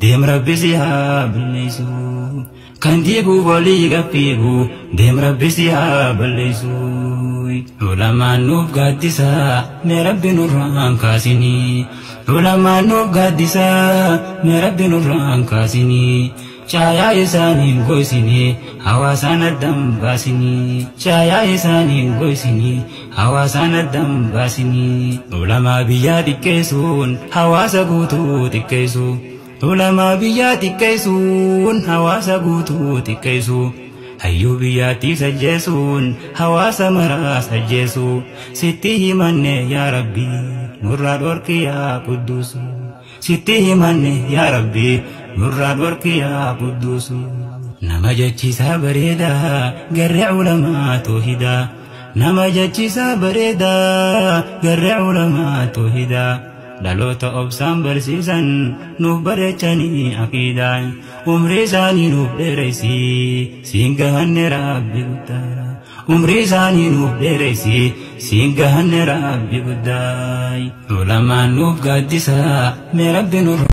Deem Rabbi si haa balleessu. Kan diiguuf olii gaffiigu deem Rabbi si haa balleessu. Ulamaan nuuf gaaddisaa mee Rabbi nurraan kaasinii. Ulamaan nuuf gaaddisaa mee Rabbi nurraan kaasinii. Caayaa isaaniin goysinii hawaasaan addan baasinii. Caayaa isaaniin goysinii hawaasaan addan baasinii. Ulamaa biyyaa xiqqeessuun hawaasa guutuu xiqqeessu. Ulamaa biyyaa xiqqeessuun hawaasa guutuu xiqqeessu. Hayyuu biyyaattii sajjeessuun hawaasa maraas ajjeesu. Sitti himanne yaa Rabbi nurraa dhorki yaa Qudduus. Sitti himanne yaa Rabbi nurraa dhorki yaa Qudduus. Nama jechisaa bareedaa garree ulamaa toohidaa. Nama jechisaa bareedaa garree ulamaa toohidaa. Dhaloota obsaan barsiisan nuuf bareechanii aqiidaan umrii isaanii nuuf dheeressi siin gahanne Rabbi guddaa. Umrii isaanii nuuf dheeressi siin gahanne Rabbi guddaa. Ulamaan nuuf gaaddisaa mee Rabbi nurra.